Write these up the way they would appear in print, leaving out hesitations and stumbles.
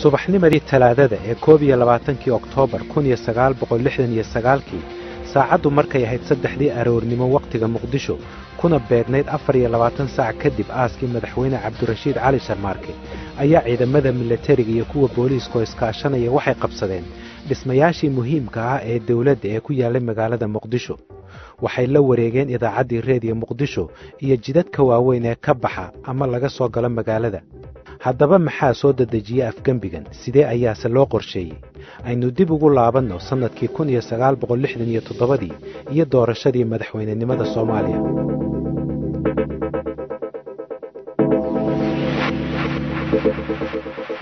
Subaxnimadii Talaadada ee 21-kii Oktoobar 1969-kii, saacaddu markay ahayd 3-dii aroornimo wakhtiga Muqdisho, kuna beegnayd 24 saac kadib aaskii madaxweyne Cabdirashiid Cali Sharmaarke, ayaa ciidamada milatariga iyo kuwa booliiska oo iskaashanaya waxay qabsadeen dhismayaashii muhiimka ah ee dowladda ee ku yaallay magaalada Muqdisho. Waxay la wareegeen idaacaddii Reediyo Muqdisho iyo jidadka waaweyn ee ka baxa ama laga soo galo magaalada. Haddaba maxaa soo dedejiyey afgembigan? Sidee ayaase loo qorsheeyey? Aynu dib ugu laabanno sannadkii 1967-dii iyo doorashadii madaxweynenimada Soomaaliya.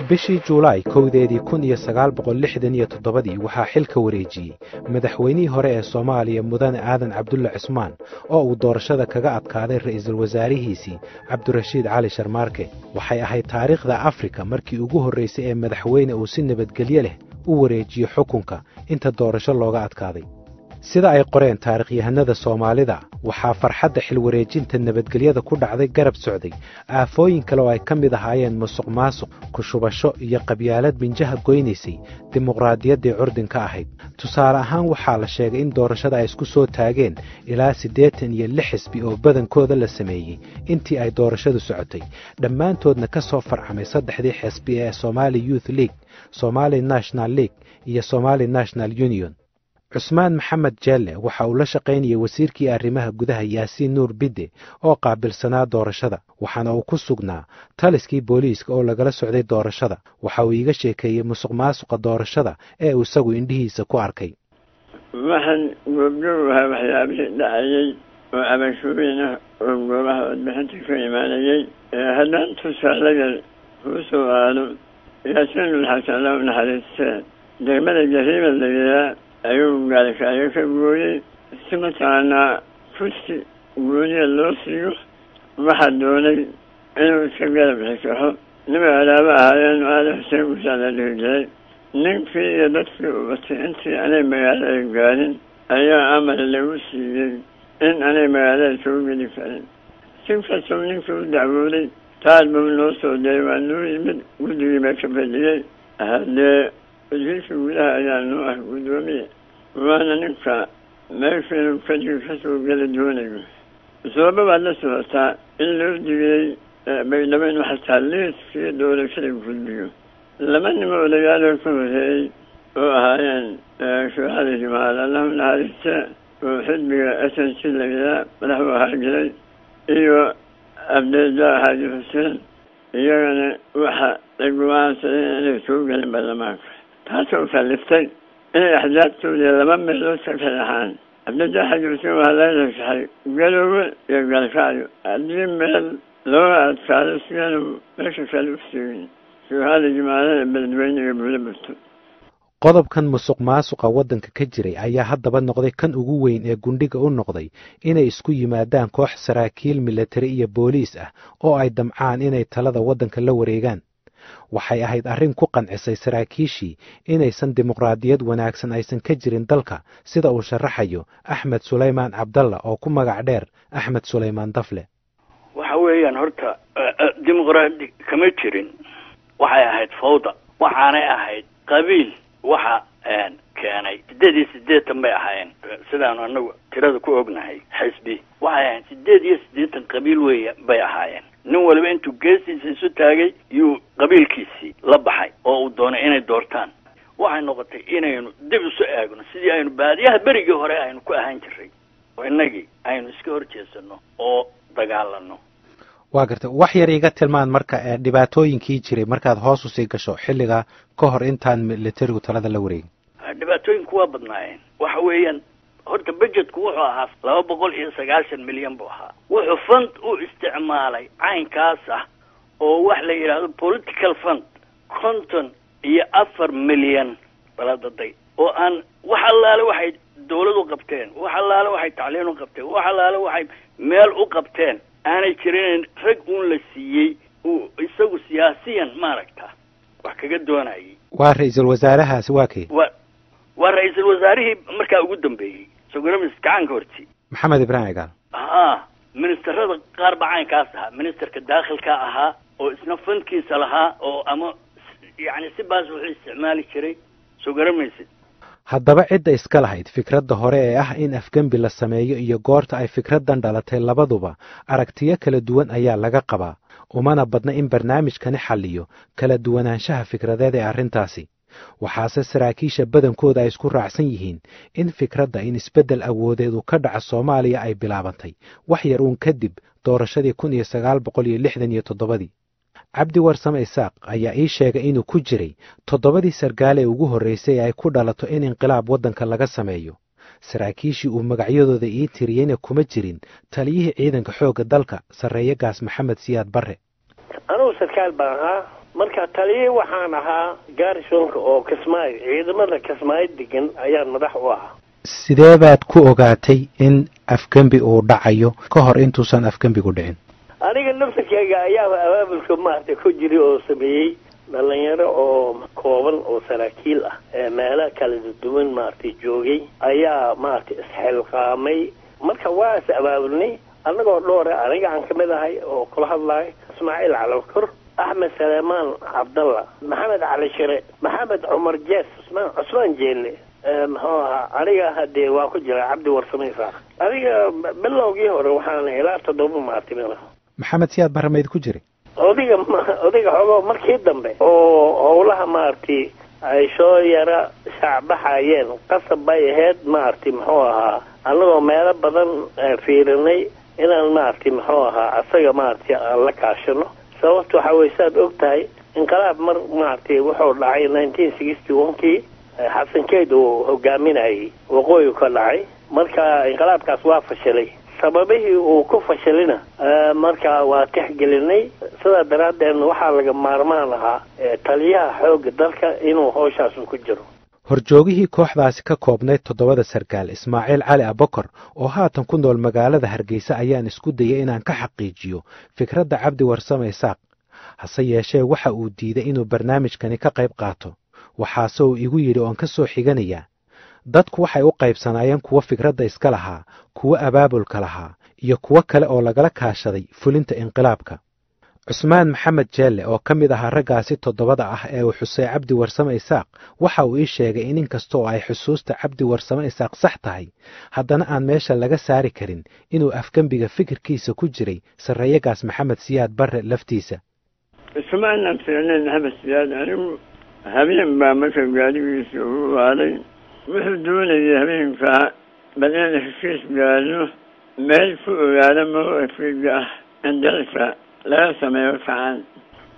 Bishii Juulaay 1-deedii 1967-dii waxaa xilka wareejiyey madaxweynihii hore ee Soomaaliya, Mudane Aadan Cabdulle Cusmaan, oo uu doorashada kaga adkaaday ra'iisul wasaarihiisii Cabdirashiid Cali Sharmaarke. Waxay ahayd taariikhda Afrika markii ugu horraysay ee madaxweyne uu si nabadgelyo leh u wareejiyo xukunka inta doorasho looga adkaaday. Sida ay qoreen taarikhyahanada Soomaalida, waxaa farxadda xilwareejinta nabadgelyada ku dhacday garab socday aafooyin kale oo ay ka mid ahaayeen musuq maasuq, kushubasho iyo qabyaalad minjaha goynaysay dimuqraadiyaddii curdinka ahayd. Tusaale ahaan, waxaa la sheegay in doorashada ay isku soo taageen ilaa 86 xisbi oo badankooda la sameeyey intii ay doorashadu socotay, dhammaantoodna ka soo farcamay saddexdii xisbi ee Somali Youth League, Somali National League iyo Somali National Union. Cusmaan Maxamed Jeelle waxa uu la shaqaynayay wasiirkii arrimaha gudaha Yaasiin Nuur Bidde oo qaabilsanaa doorashada, waxaana uu ku sugnaa taliskii booliiska oo lagala socday doorashada. Waxa uu iiga sheekeeyey musuq maasuqa doorashada ee uu isagu indhihiisa ku arkay. Waxaan goobjoog ahaa waxyaabihii dhacayey oo cabashooyin ah oo goobaha codbixinta ka imaanayey. Haddaan tusaale yar kuu soo aado, Yaasiin Nuur Xasan, Allah u naxariistee, degmada Jariima la yihaa ayuu gaalkacyo ka gooyey si mataqaanaa kursi gooniya loo siiyo. Waxaa doonay inuu iska garab xikaxo nimay alaabo ahaayeen, Aali Xuseen Gusaa la dhihi jiray. Ninkii iyo dadkii u batay intii anay magaalada gaarin ayaa amar lagu siiyey in anay magaalada soo geli karin. Si kastoo ninkii u dacwooday, taar buu noo soo diray, waa noo yimid, guddigii baa ka fadhiyey. Haddee wasiirka gudaha ayaa noo ah guddoomiye, waana ninka meesha inuu kadigi kasoo geli doonayo. Sababa baad la socotaa in loo digiyey Baydhabo inuu xataa liiskii doorashada gudbiyo. Laba nimo odayaaloo ka horreeyey oo ahaayeen Shuucali Jimaal, Allahu naxariiste, oo xisbiga SNC la yihaa madax u ahaa jiray, iyo Abdiljaar Xaaji Xuseen, iyagana waxa ay go-aansadeen inay soo gelin baarlamaanka, taasoo kaliftay inay axsaabtoodii laba meelood ka kalaxaan. Cabdiljaar Xaaji Xuseen waxaa laga rashaxay Galoowe iyo Gaalkacyo, haddii meel looga adkaado sidaanu meesha kale u sheegin Shuucali Jimaalada Beledweyne iyo Buulaburto. Qodobkan musuq maasuqa waddanka ka jiray ayaa haddaba noqday kan ugu weyn ee gundhiga u noqday inay isku yimaadaan koox saraakiil milatari iyo booliis ah oo ay damcaan inay talada waddanka la wareegaan. Waxay ahayd arrin ku qancisay saraakiishii inaysan dimuqraadiyad wanaagsan aysan ka jirin dalka, sida uu sharaxayo Axmed Sulaymaan Cabdalla oo ku magac dheer Axmed Sulaymaan Dafle. Waxa weeyaan, horta dimuqraadi kama jirin, waxay ahayd fawda, waxaanay ahayd qabiil. Waxa keenay 88 bay ahaayeen, sidaanu anagu tirada ku ognahay xisbi, waxay ahayn 88 qabiil weya bay ahaayeen. Nin waliba intuu geestiisa isu taagay yuu qabiilkiisii la baxay oo uu doonay inay doortaan. Waxay noqotay inaynu dib isu eegno sidii aynu baadiyaha berigii hore aynu ku ahaan jiray, oo innagii aynu iska hor jeesano oo dagaalano. Waa garta. Wax yar iga tilmaan marka dhibaatooyinkii jiray markaad hoos usii gasho xilliga ka hor intaan militarigu talada la wareegin. Dhibaatooyinku waa badnaayeen. Waxa weeyaan, horta budgetku wuxuu ahaa 290 milyan buu ahaa. Wuxuu fund u isticmaalay caynkaas ah oo wax la yidhaahdo political fund 54 milyan baladaday, oo aan wax allaale waxay dawlad u qabteen, wax allaale waxay tacliin u qabteen, wax allaale waxay meel u qabteen aanay jirin, rag uun la siiyey uu isagu siyaasiyan maaragta wax kaga doonayay. Waa ra-iisul wasaarahaasi waa kay? Waa ra-iisul wasaarihii markaa ugu dambeeyey sogaramis gacanka horti. Maxamed Ibraahim Cigaal. Ha, ministerada qaar ba caynkaas ahaa, ministerka daakhilka ahaa oo isna fundkiisa lahaa oo ama Yacni si baas wuxuu isticmaali jiray, soo garamaysid. Haddaba cidda iska lahayd fikradda hore ee ah in afgembi la sameeyo iyo goorta ay fikraddan dhalatay labaduba aragtiyo kala duwan ayaa laga qabaa, umana badna in barnaamijkani xalliyo kala duwanaanshaha fikradeed ee arrintaasi. Waxaase saraakiisha badankooda ay isku raacsan yihiin in fikradda in isbeddel awoodeed uu ka dhaco Soomaaliya ay bilaabantay wax yar uun kadib doorashadii 1967-dii. Cabdi Warsame Isaaq ayaa ii sheegay inuu ku jiray toddobadii sargaal ee ugu horraysay ee ay ku dhalato in inqilaab waddanka laga sameeyo. Saraakiishii uu magacyadooda ii tiriyeyna kuma jirin taliyihii ciidanka xoogga dalka, Sarreeye Gaas Maxamed Siyaad Barre. Anugu sarkaal baan ahaa marka, taliyihii waxaan ahaa garrisonka oo Kismaayo, ciidamada Kismaayo degan ayaan madax u ahaa. Sidee baad ku ogaatay in afgembi uu dhacayo ka hor intuusan afgembigu dhicin? Aniga naftarkeyga ayaaba abaabulka maaragtay ku jiray oo sameeyey. Dhalinyaro oo kooban oo saraakiil ah ee meelaha kala duwan maaragtay joogay ayaa maaragtay isxilqaamay. Marka waa is abaabulnay annagoo dhowra, aniga aan kamid ahay oo kula hadlayo, Ismaaciil Calakor, Axmed Saleemaan Cabdalla, Maxamed Cali Shire, Maxamed Cumar Jees, Cusmaan Cusmaan Jeelle, muxuu ahaa, aniga hadee waa ku jira Cabdi Warsame Isaaq. Adiga bilowgii hore waxaan ilaa 7 maartay meel. Maxamed Siyaad Barre mayd ku jiray? Odayga odayga xoogo markii dambe oo howlaha maaragtay ay soo yara shaacbaxayeen, qasab bay ahayd maaragtay muxuu ahaa, annagoo meelo badan fiirinay, inaan maaragtay muxuu ahaa asaga maaragtay aan la kaashano. Sababta waxaa weye, saad og tahay, inqilaab mar maaragtay wuxuu dhacay 1961-kii, Xasan Keyd uu hogaaminayay, waqooyi ka dhacay. Marka inqilaabkaas waa fashilay, sababihii uu ku fashilina marka waa tixgelinay. Sidaa daraaddeedna waxaa laga maarmaan ahaa taliyaha xoogga dalka inuu howshaas ku jiro. Horjoogihii kooxdaasi ka koobnayd toddobada sarkaal, Ismaaciil Cali Abokor, oo haatan ku nool magaalada Hargeysa, ayaan isku dayay inaan ka xaqiijiyo fikradda Cabdi Warsame Isaaq. Hase yeeshee waxa uu diiday inuu barnaamijkani ka qayb qaato. Waxaase uu igu yidhi oon ka soo xiganayaa: "Dadku waxay u qaybsanaayeen kuwo fikradda iska lahaa, kuwo abaabulka lahaa iyo kuwo kale oo lagala kaashaday fulinta inqilaabka." Cusmaan Maxamed Jeelle oo ka mid ahaa raggaasi toddobada ah ee uu xusay Cabdi Warsame Isaaq waxa uu ii sheegay in inkasta oo ay xusuusta Cabdi Warsame Isaaq sax tahay, haddana aan meesha laga saari karin inuu afgembiga fikirkiisa ku jiray Sarreeyagaas Maxamed Siyaad Barre laftiisa. Iskuma aanan fiicnayn Maxamed Siyaad. Anigu habeen baa marka gaarigiisa ugu waaday. Wuxuu doonayay habeenkaa bal inaan heshiis gaarno, meel ku ogaado mawqifkayga ah in dalka laga sameeyo kacaan.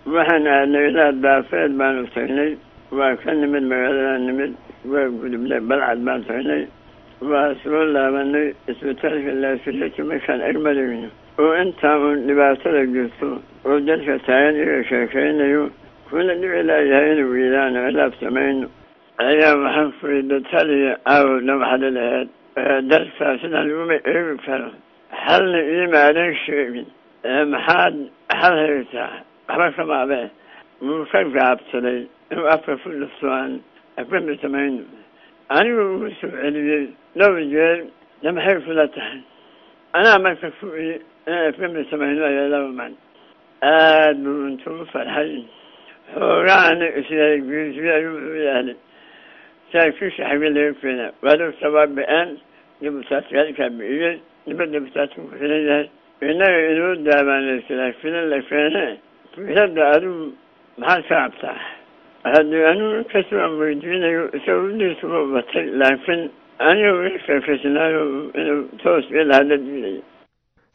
Waxaan aadnay ilaa Daafeed baanu tagnay, waa ka nimid, magaaladaan nimid, waa gudubnay, Balcad baan tagnay, waa soo laabanay. Isbitaalka Laasirati markaan agmarayno oo intaa uun dhibaatada jirto oo dalka taagan iga sheekaynayo, kuna dhici laayahay inuu yidaano cilaab samayno, ayaa waxaan ku taliya caawa dhan waxaad lahayd dalka sidaan laguma eegi karo, xalna iimaadan sheegin, maxaad xal haysaa? Waxba kama abee. Wuu ka gaabsaday inuu afka ku dhufto aan afgembi samayno. Anigu ugu soo celiyey dhowr jeer, de maxay kula tahay? Anaa marka ku ii inaan afgembi samayno ayaa laba man. Aad buu intuu u farxay, xoogaana isyagiisyo ayuu wuxuu yahday saraakiisha xagge laga keenaa? Waadogta waa bi-aan dibutaatgaalkaa bi'iyey, niba dibutaadku ku xiran yahay, innaga inoo daabaanay saraakiila la keene. Fikradda adigu maxaad ka cabtaa? Haddii anigu inkastoo aan weydiinayo isaga udiisuba batay, laakiin aniga uga sheekaysanaayo inuu toos ila hadla diidaya.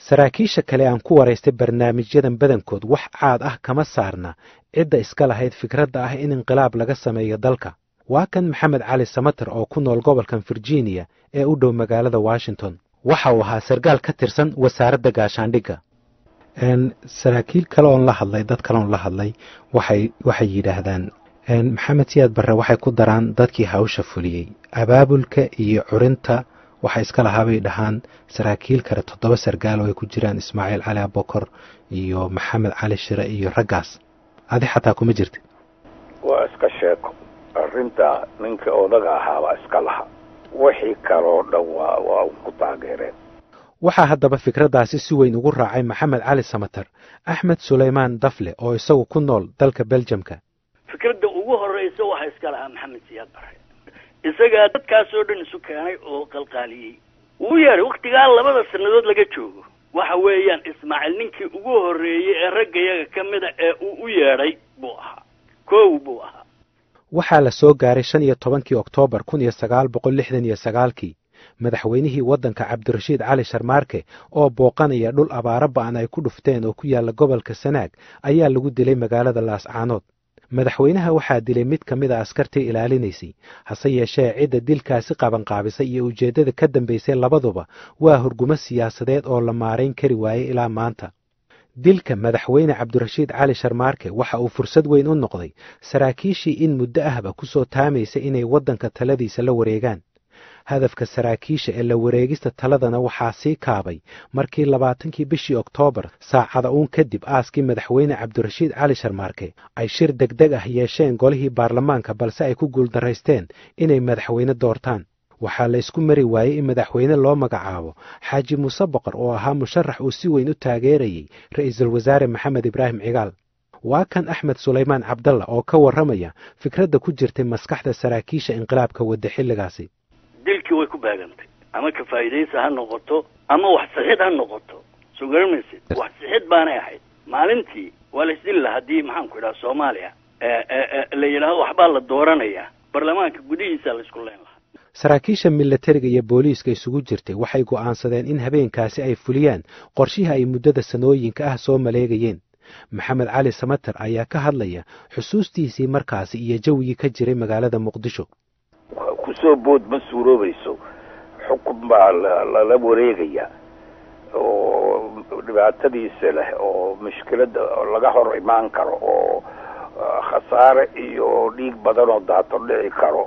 Saraakiisha kale aan ku waraystay barnaamijyadan badankood wax caad ah kama saarna cidda iska lahayd fikradda ah in inqilaab laga sameeyo dalka. Waa kan Maxamed Cali Samater oo ku nool gobolkan Virginia ee u dhow magaalada Washington. Waxa uu ahaa sarkaal ka tirsan wasaaradda gaashaandhigga. Saraakiil kale oon la hadlay, dad kale oon la hadlay, waxay yidhaahdaan Maxamed Siyaad Barre waxay ku daraan dadkii hawsha fuliyey, abaabulka iyo curinta waxa iska lahaa bay dhahaan saraakiil kale, 7 sargaal oo ay ku jiraan Ismaaciil Cali Abokor iyo Maxamed Cali Shire iyo raggaas. Adi xataa kuma jirta? Waa iska sheeko arrinta, ninka odaga ahaabaa iska laha, wixii kaloo dhan waa ku taageereen. Waxaa haddaba fikraddaasi si weyn ugu raacay Maxamed Cali Samater Axmed Sulaymaan Dafle oo isagu ku nool dalka Beljamka. Fikradda ugu Horreysa waxa iska lahaa Maxamed Siyaad Barre. Isagaa dadkaasoo dhan isu keenay oo qalqaaliyey. Wuu yeedhay waktigaa 2 sannadood laga joogo. Waxa weeyaan Ismaaciil ninkii ugu horreeyey ee raggayaga ka mida ee uu u yeedhay buu ahaa, 1 buu ahaa. Waxaa la soo gaaray 15kii Oktoobar 1969kii. Madaxweynihii waddanka Cabdirashiid Cali Sharmaarke oo booqanaya dhul abaaro ba'an ay ku dhufteen oo ku yaalla gobolka Sanaag ayaa lagu dilay magaalada Laascaanood. Madaxweynaha waxaa dilay mid ka mid a askartii ilaalinaysay, hase yeeshee cidda dilkaasi qabanqaabisay iyo ujeeddada ka dambaysay labaduba waa hurgumo siyaasadeed oo la maarayn kari waayey ilaa maanta. Dilka madaxweyne Cabdirashiid Cali Sharmaarke waxa uu fursad weyn u noqday saraakiishii in muddo ahba ku soo taamaysay inay waddanka taladiisa la wareegaan. Hadafka saraakiisha ee la wareegista taladana waxaa sii kaabay markii 20kii bishii Oktoobar, saacada uun kadib aaskii madaxweyne Cabdirashiid Cali Sharmaarke, ay shir degdeg ah yeesheen golihii baarlamaanka, balse ay ku guuldaraysteen inay madaxweyne doortaan. Waxaa la isku mari waayey in madaxweyne loo magacaabo Xaaji Muuse Boqor oo ahaa musharax uu si weyn u taageerayey ra'iisul wasaare Maxamed Ibraahim Cigaal. Waa kan Axmed Sulaymaan Cabdalla oo ka warramaya fikradda ku jirtay maskaxda saraakiisha inqilaabka wadda xilligaasi. Dilkii way ku baagantay, ama ka faa'idaysa ha noqoto ama wax sixid ha noqoto, soo garamaysid, wax sixid baanay ahayd. Maalintii waa la isdili lahaa haddii maxaan ku idhaha Soomaaliya la yidhaahdo waxbaa la dooranayaa, baarlamaanka gudihiisa la isku leen lahaa. Saraakiisha milatariga iyo booliiska isugu jirtay waxay go'aansadeen in habeenkaasi ay fuliyaan qorshihii ay muddada sanooyinka ah soo maleegayeen. Maxamed Cali Samater ayaa ka hadlaya xusuustiisii markaasi iyo jawigii ka jiray magaalada Muqdisho. Kusoo bood ma suuroobayso, xukun baa lala wareegaya oo dhibaatadiisa leh oo mushkiladda laga hor imaan karo oo khasaare iyo dhiig badan oo daato dhici karo.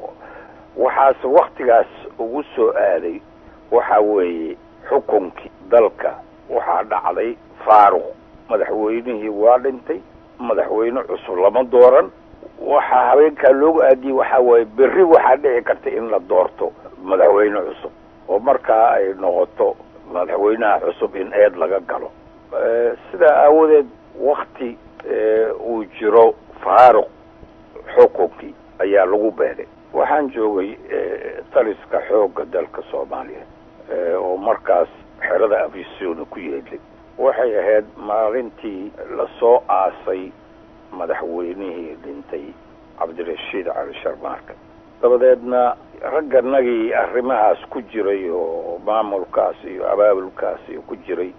Waxaase waktigaas ugu soo aaday waxa weeye xukunkii dalka waxaa dhacday faaruq. Madaxweynihii waa dhintay, madaxweyne cusub lama dooran. Waxaa habeenkaa loogu aadiyey waxaa waaye berri waxaa dhici karta in la doorto madaxweyne cusub, oo markaa ay noqoto madaxweynaha cusub in eed laga galo. Sidaa aawadeed wakti uu jiro faaruq xukunkii ayaa lagu beegay. Waxaan joogay taliska xoogga dalka Soomaaliya oo markaas xerada Afisona ku yeedlay. Waxay ahayd maalintii lasoo aasay madaxweynihii dhintay Cabdirashiid Cali Sharmaarke. Dabadeedna ragganagii arrimahaas ku jiray oo maamulkaas iyo abaabulkaas iyo ku jiray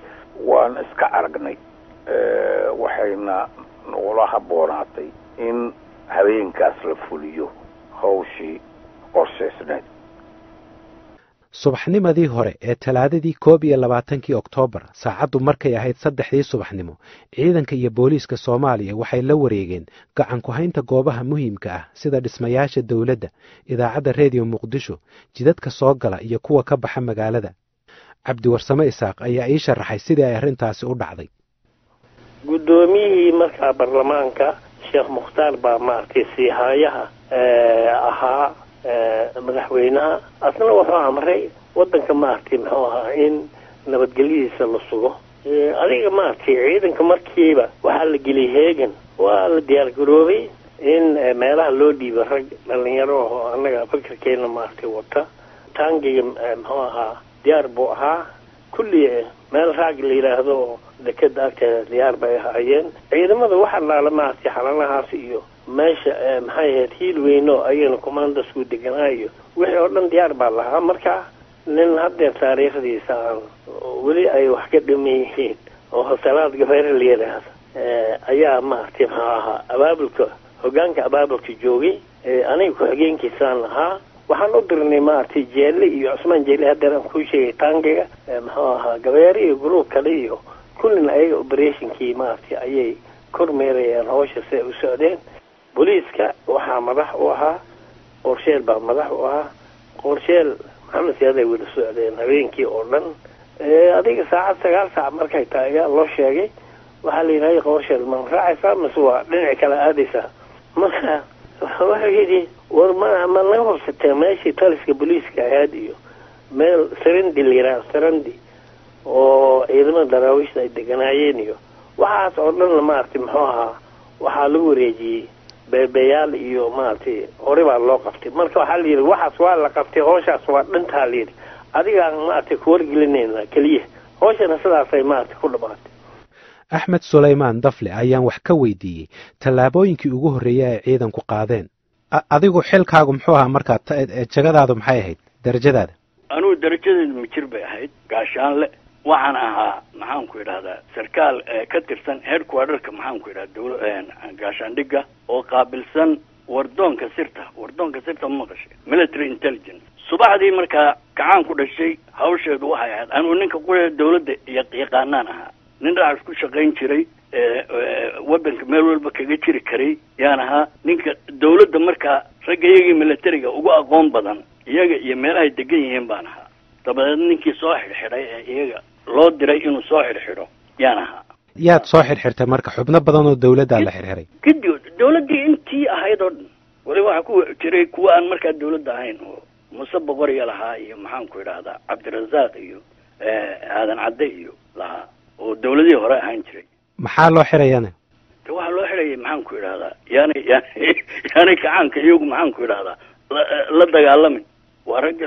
waan iska aragnay. Waxayna nagula habboonaatay in habeenkaas la fuliyo hawshii qorshaysneed. Subaxnimadii hore ee Talaadadii 21kii Oktoobar, saacaddu markay ahayd 3dii subaxnimo, ciidanka iyo booliiska Soomaaliya waxay la wareegeen gacan ku-haynta goobaha muhiimka ah sida dhismayaasha dowladda, idaacadda Reediyo Muqdisho, jidadka soo gala iyo kuwa ka baxa magaalada. Cabdiwarsame Isaaq ayaa ii sharaxay sidii ay arrintaasi u dhacday. Guddoomiyihii markaa baarlamaanka Sheekh Mukhtaar baa maaragtay siihayaha ahaa madaxweynaha, asna wuxuu amray waddanka maaragtay muxuu ahaa in nabadgelyadiisa la sugo. Adiga maaragtay ciidanka markiiba waxaa la geliyey heegan, waa la diyaar garoobay in meelaha loo dhiibo rag dhalinyaro oo annaga fikirkeena maaragtay wata. Taangiga muxuu ahaa diyaar buu ahaa, kulli meel raag la yidhaahdo oo dekeda agteeda diyaar bay ahaayeen ciidamada. Waxa laala maaragtay xalanahaas iyo meesha maxay ahayd hiil weyno ayagana commandasku deganaa iyo wixii oo dhan diyaar baa lahaa. Marka nin haddeer taariikhdiisa aan weli ay wax ka dhiman yihiin oo Salaad Gabayre la yidhaahdo ayaa maaragtay maxaa ahaa abaabulka, hogaanka abaabulka joogay. Aniga ku-xigeenkiisaan ahaa. Waxaan u dirnay maaragtay Jeelle iyo Cusmaan Jeelle, haddeer aan kuu sheegay taangiga muxuu ahaa Gabeere iyo group kale iyo kullina ayaga operationkii maaragtay ayay kormeerayeen hawsha si ay u socdeen. Booliiska waxaa madax u ahaa Qorsheel baa madax u ahaa. Qorsheel Maxamed Siyaad ay wada socdeen habeenkii oo dhan. Adiga saacad 9 saac markay tahay ayaa loo sheegay. Waxaa la yidhahay, "Qorsheel, ma raacaysaa mise waa dhinaci kale aadaysaa?" Marka wuxuu yidhi, "War ma naga hubsateen meeshii taliska booliiska ahayd iyo meel Sarandi la yidhaha, Sarandi oo ciidamada daraawiishta ay deganaayeen iyo waxaas oo dhanna maaragtay muxuu ahaa waxaa lagu wareejiyey Beebeyaal iyo maaragtay hore baa loo qabtay. Marka waxaa la yidhi waxaas waa la qabtay, howshaas waa dhantaa la yidhi, adigaan maaragtay kuwargelinayna keliya. Howshana sidaasay maaragtay ku dhamaatay. Axmed Sulaymaan Dafle ayaan wax ka weydiiyey tallaabooyinkii ugu horreeyey ay ciidanku qaadeen. Adigu xilkaagu muxuu ahaa markaa? Jagadaadu maxay ahayd, darajadaada? Anugu darajadeedu majir bay ahayd, gaashaanle. Waxaan ahaa, maxaan ku idhahdaa, sarkaal ka tirsan headquarterka, maxaan ku idhahda, dawla gaashaandhigga oo qaabilsan wardoonka sirta. Wardoonka sirta ma maqashay? Military intelligence. Subaxdii markaa kacaan ku dhashay hawsheedu waxay ahayd, anugu ninka qura dawladda yaqaanaan ahaa, nin dhinac isku shaqayn jiray, waddanka meel walba kaga jiri karay yaan ahaa. Ninka dawladda markaa ragga iyagii militariga ugu aqoon badan iyaga iyo meelahay degan yihiin baan ahaa. Dabadeed ninkii soo xidhxidhay ee iyaga loo diray inuu soo xidhxidho yaan ahaa. Yaad soo xirxirtay marka? Xubno badan oo dawladdaa la xirxiray. Kadib dawladdii intii ahayd oo dhan, weliba waxaa ku jiray kuwa aan markaa dawladda ahayn oo Muuse Boqoriya lahaa iyo, maxaan ku idhahdaa, Cabdirasaaq iyo Aadan Cadde iyo lahaa oo dawladihii hore ahaan jiray. Maxaa loo xirayana? De waxaa loo xirayay, maxaan ku idhahdaa, yaanay kacaanka iyagu, maxaan ku idhahdaa, la dagaalamin. Waa raggi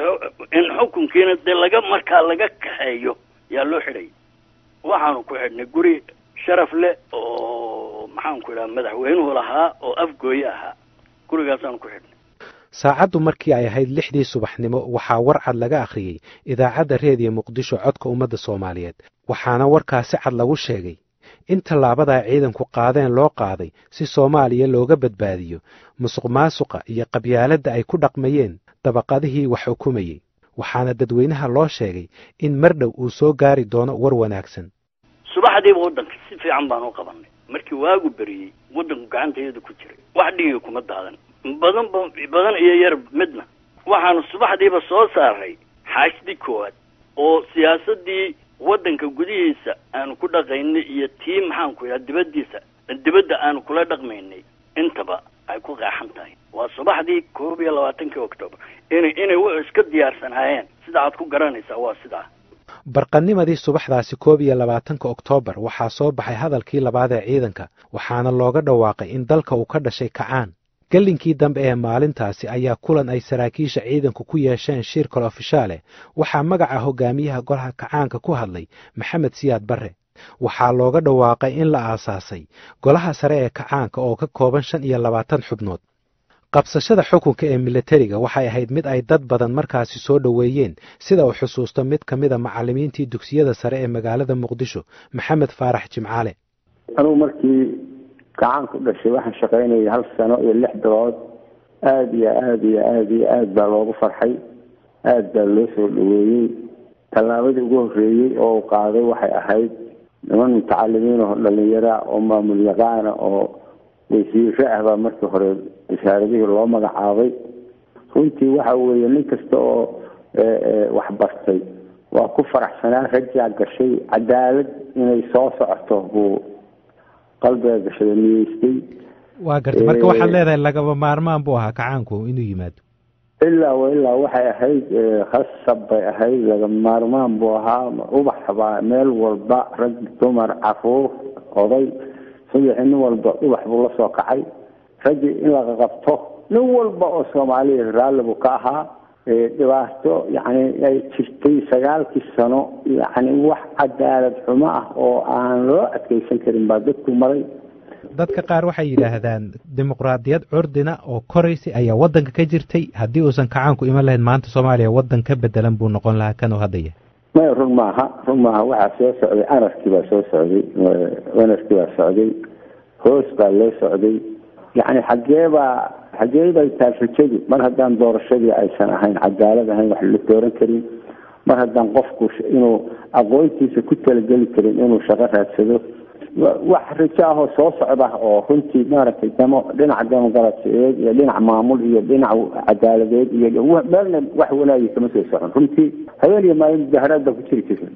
in xukunkiina dee laga markaa laga kaxeeyo yaa loo xidhayay. Waxaanu ku xidhnay guri sharaf leh oo, maxaan ku idhaha, madaxweynuhu lahaa oo Afgooye ahaa. Gurigaasaanu ku xidhnay. Saacaddu markii ay ahayd 6dii subaxnimo waxaa war cad laga akhriyey idaacadda Reediyo Muqdisho, codka ummadda Soomaaliyeed. Waxaana warkaasi cad lagu sheegay in tallaabadaa ciidanku qaadeen loo qaaday si Soomaaliya looga badbaadiyo musuq maasuqa iyo qabyaaladda ay ku dhaqmayeen dabaqadihii wax xukumayey. Waxaana dadweynaha loo sheegay in mar dhow uu soo gaari doono war wanaagsan. Subaxdiiba waddanka si fiican baan u qabanay. Markii waagu beriyey waddanku gacantayada ku jiray, wax dhiiga kuma daadan, badan badan iyo yar midna. Waxaanu subaxdiiba soo saaray xaashidii koowaad oo siyaasaddii waddanka gudihiisa aanu ku dhaqaynay iyo tii, maxaan ku idhaha, dibaddiisa, dibadda aanu kula dhaqmaynay intaba ay ku qeexan tahay. Waa subaxdii 21-kii Octoobar. Inay wuxuu iska diyaarsanaayeen sida aad ku garanaysaa waa sidaa. Barqanimadii subaxdaasi 21-ka Oktoobar waxaa soo baxay hadalkii labaad ee ciidanka, waxaana looga dhawaaqay in dalka uu ka dhashay kacaan. Gellinkii dambe ee maalintaasi ayaa kulan ay saraakiisha ciidanku ku yeesheen shir kale ofishaale waxaa magaca hogaamiyaha golaha kacaanka ku hadlay Maxamed Siyaad Barre. Waxaa looga dhawaaqay in la aasaasay golaha sare ee kacaanka oo ka kooban 25 xubnood. Qabsashada xukunka ee militariga waxay ahayd mid ay dad badan markaasi soo dhoweeyeen, sida uu xusuusto mid ka mida macallimiintii dugsiyada sare ee magaalada Muqdisho, Maxamed Faarax Jimcaale. Anugu markii kacaanku dhashay waxaan shaqaynayay hal sano iyo 6 bilood. Aada iyo aada iyo aada iyo aada baa loogu farxay, aada baa loo soo dhaweeyey. Tallaabadii ugu horreeyey oo uu qaaday waxay ahayd niman mutacalimiin oo dhalinyara oo maamul yaqaana oo wasiiro ah baa markii hore wasaaradihii loo magacaabay. Runtii waxa weeye nin kasta oo wax bartay waa ku faraxsanaa, rajaa gashay, cadaalad inay soo socoto buu qalbiga gashay, niyeystay. Waa gartay. Marka waxaad leedahay lagaba maarmaan buu ahaa kacaanku inuu yimaado. Ilaa wa ilaa waxay ahayd khasab bay ahayd, laga maarmaan buu ahaa. Ubax baa meel walba, rag, dumar, caruur, oday, subaxi nin walba ubax buu la soo kacay. Raggii in laga qabto nin walba oo Soomaaliya raalli buu ka ahaa. Dhibaato yacni ay jirtay 9-kii sano, yacni wax cadaalad xumo ah oo aan loo adkeysan karin baa dadku maray. Dadka qaar waxay yidhaahdaan dimuqraadiyad curdina oo koraysay ayaa waddanka ka jirtay, haddii uusan kacaanku iman lahayn maanta Soomaaliya waddan ka bedelan buu noqon lahaa kanuu hadda yahay. Maya, run maaha, run maaha. Waxaa soo socday anarchy baa soo socday, anarchy baa socday, hoos baa loo socday. Yacni xaggee baa, xaggee bay taal rajadu mar haddaan doorashadii aysan ahayn cadaalad ahayn, wax la dooran karin, mar haddaan qofku inuu aqoontiisa ku talageli karin inuu shaqo raadsado? Wax rajo ahoo soo socda oo runtii maaragtay demo dhinaca demoqraasiyeed iyo dhinac maamul iyo dhinac cadaaladeed iyo meelna wax wanaagi kama soo socon. Runtii habeen iyo maalin mudaharaad baa ku jiri jirta.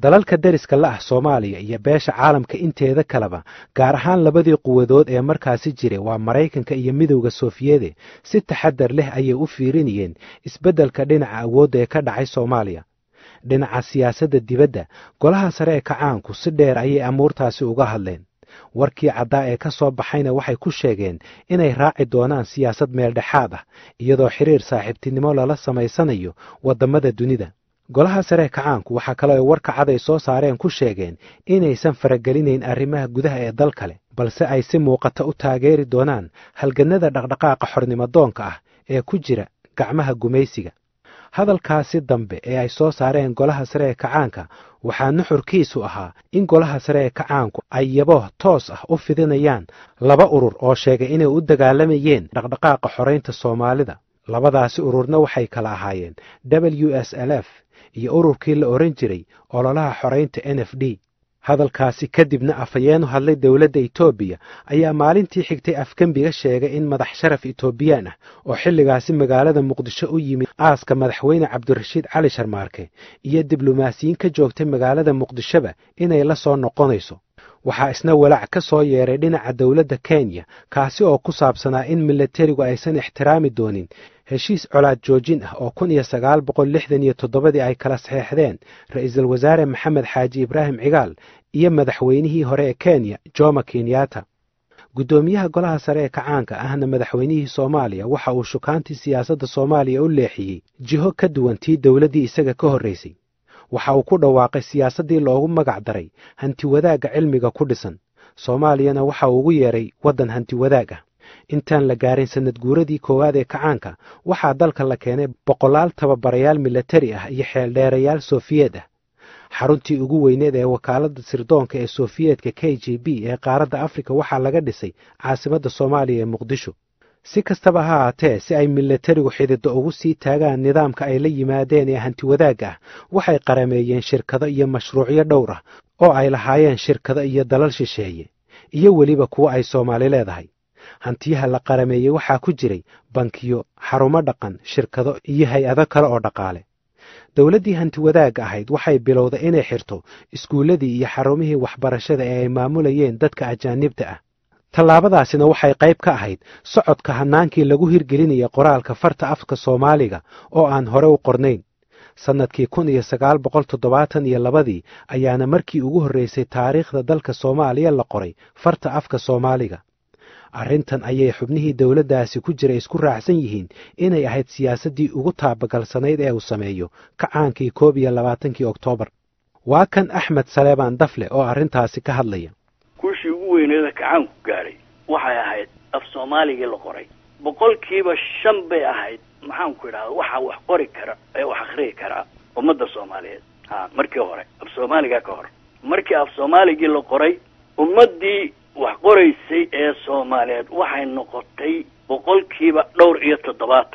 Dalalka deriska la ah Soomaaliya iyo beesha caalamka inteeda kaleba, gaar ahaan labadii quwadood ee markaasi jiray, waa Maraykanka iyo Midowda Sofiyeede, si taxadar leh ayay u fiirinayeen isbeddelka dhinaca awoodda ee ka dhacay Soomaaliya. Dhinaca siyaasadda dibadda, golaha sare ee kacaanku si dheer ayay amuurtaasi uga hadleen. Warkii caddaa ee ka soo baxayna waxay ku sheegeen inay raaci doonaan siyaasad meeldhexaad ah, iyadoo xiriir saaxiibtinimo lala samaysanayo waddamada dunida. Golaha sare ee kacaanku waxaa kaloo ay warka cad ay soo saareen ku sheegeen inaysan faragelinayn arrimaha gudaha ee dal kale, balse ay si muuqata u taageeri doonaan halgannada dhaqdhaqaaqa xornimadoonka ah ee ku jira gacmaha gumaysiga. Hadalkaasi dambe ee ay soo saareen golaha sare ee kacaanka waxaa nuxurkiisu ahaa in golaha sare ee kacaanku ay yabooh toos ah u fidinayaan laba urur oo sheegay inay u dagaalamayeen dhaqdhaqaaqa xoraynta Soomaalida. Labadaasi ururna waxay kala ahaayeen WSLF iyo ururkii la ohan jiray ololaha xoraynta NFD. Hadalkaasi kadibna afhayeenu hadlay dowladda Itoobiya ayaa maalintii xigtay afgembiga sheegay in madax sharaf Itoobiyaan ah oo xilligaasi magaalada Muqdisho u yimid aaska madaxweyne Cabdirashiid Cali Sharmaarke iyo diblomaasiyiin ka joogtay magaalada Muqdishoba inay la soo noqonayso. Waxaa isna walaac ka soo yeeray dhinaca dowladda Kenya, kaasi oo ku saabsanaa in milatarigu aysan ixtiraami doonin heshiis colaad joojin ah oo 1967dii ay kala saxeexdeen ra'iisul wasaare Maxamed Xaaji Ibraahim Cigaal iyo madaxweynihii hore ee Kenya Jomo Kenyatta. Guddoomiyaha golaha sare ee kacaanka ahna madaxweynihii Soomaaliya waxa uu shukaantii siyaasadda Soomaaliya u leexiyey jiho ka duwan tii dowladdii isaga ka horraysay. Waxa uu ku dhawaaqay siyaasaddii loogu magac daray hantiwadaagga cilmiga ku dhisan, Soomaaliyana waxa uu ugu yeeray waddan hantiwadaag ah. Intaan la gaarin sanad guuradii koowaad ee kacaanka, waxaa dalka la keenay boqolaal tababarayaal milatari ah iyo xeeldheerayaal Sofiyeed ah. Xaruntii ugu weyneed ee wakaaladda sirdoonka ee Sofiyeedka KGB ee qaaradda Afrika waxaa laga dhisay caasimadda Soomaaliya ee Muqdisho. Si kastaba ha ahaatee, si ay milatarigu xididdo ugu sii taagaan nidaamka ay la yimaadeen ee hantiwadaagga ah, waxay qarameeyeen shirkado iyo mashruucyo dhowr ah oo ay lahaayeen shirkado iyo dalal shisheeye iyo weliba kuwo ay Soomaali leedahay. Hantiyaha la qarameeyey waxaa ku jiray bankiyo, xarumo dhaqan, shirkado iyo hay-ado kale oo dhaqaale. Dowladdii hantiwadaagga ahayd waxay bilowday inay xirto iskuulladii iyo xarumihii waxbarashada ee ay maamulayeen dadka ajaanibta ah. Tallaabadaasina waxay qayb ka ahayd socodka hannaankii lagu hirgelinaya qoraalka farta afka Soomaaliga oo aan hore u qornayn. Sannadkii 1972dii ayaana markii ugu horraysay taariikhda dalka Soomaaliya la qoray farta afka Soomaaliga. Arrintan ayay xubnihii dowladdaasi ku jira isku raacsan yihiin inay ahayd siyaasaddii ugu taabagalsanayd ee uu sameeyo kacaankii 21kii Oktoobar. Waa kan Axmed Saleebaan Dafle oo arrintaasi ka hadlaya. Guushii ugu weyneeda kacaanku gaadhay waxay ahayd af Soomaaligii la qoray. 5% bay ahayd, maxaan ku idhahda, waxaa wax qori kara ee wax akhriyi karaa ummadda Soomaaliyeed. Ha, markii hore af Soomaaliga ka hor, markii af Soomaaligii la qoray, ummaddii wax qoraysay ee Soomaaliyeed waxay noqotay 75%.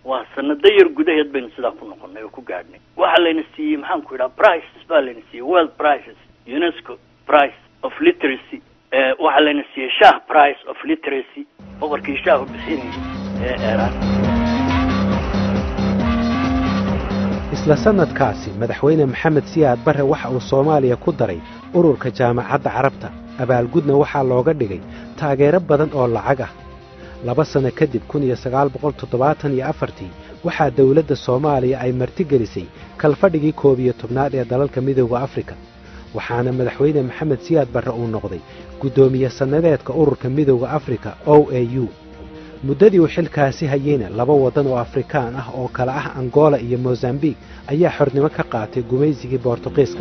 Waa sanado yar gudaheed baynu sidaa ku noqonay oo ku gaadhnay. Waxaa layna siiyey, maxaan ku idhaha, prices baa layna siiyey, world prices, UNESCO price of literacy, waxaa layna siiyey Shah price of literacy, boqorkii Shah u bixinayay ee Eeraan. Isla sannadkaasi madaxweyne Maxamed Siyaad Barre waxa uu Soomaaliya ku daray ururka Jaamacadda Carabta, abaalgudna waxaa looga dhigay taageero badan oo lacag ah. 2 sano kadib 1974tii waxaa dowladda Soomaaliya ay martigelisay kalfadhigii 11aad ee dalalka Midowda Afrika, waxaana madaxweyne Maxamed Siyaad Barre uu noqday guddoomiye sannadeedka ururka Midowda Afrika OAU. Muddadii uu xilkaasi hayeyna laba waddan oo Afrikaan ah oo kala ah Angola iyo Mosambiik ayaa xornimo ka qaatay gumaysigii Boortuqiiska.